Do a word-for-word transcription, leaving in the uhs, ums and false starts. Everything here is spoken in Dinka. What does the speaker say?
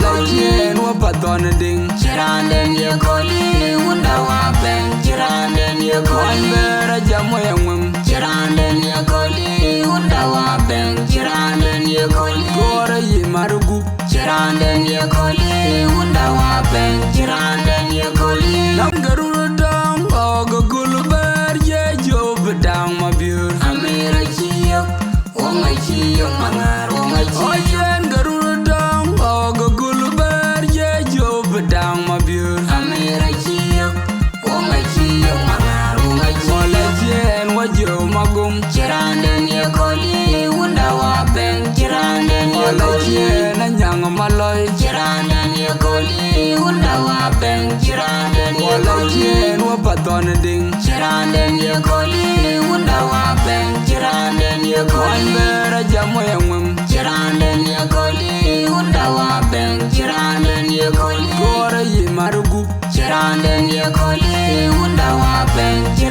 Lɔ ciëën wä pathɔn diŋ. Cï raan den ye kööl, wunda wa bɛ̈n. Cï raan den ye kööl. Wan bɛ̈ɛ̈r ajam wä ye ŋuem. Cï raan den ye kööl, wunda wa bɛ̈n. Cï raan den ye kööl. Koor yï mar gup. Cï raan den ye kööl, wunda wa bɛ̈n. Cï raan den ye kööl. Nam gërur dɔŋ ɣɔ̈k gul bɛ̈ɛ̈r ye jop daŋ mabiör. Amir acï yök. Wong aci yök maŋar, wong aci yök. Yen gërur dɔŋ ɣɔ̈k gul bɛ̈ɛ̈r ye jop daŋ mabiör. Amir aci yök. Wong aci yök maŋar, wong aci yök. Mɔl aciɛn wä jö magum. Cï raan den ye kööl, wunda wa bɛ̈n. Cï raan den ye kööl. Mɔl aciɛn anyaŋ malɔi. Cï raan den ye kööl, wunda wa bɛ̈n. Cï raan den ye kööl. Mɔl aciɛn wä pathɔn diŋ. Cï raan den ye kööl, wunda wa bɛ̈n. Cï raan den ye kööl. Wan bɛ̈ɛ̈r ajam wä ye ŋuem. Cï raan den ye kööl, wunda wa bɛ̈n. Cï raan den ye kööl. Koor yï mar gup. Cï raan den ye kööl, wunda wa bɛ̈n. Cï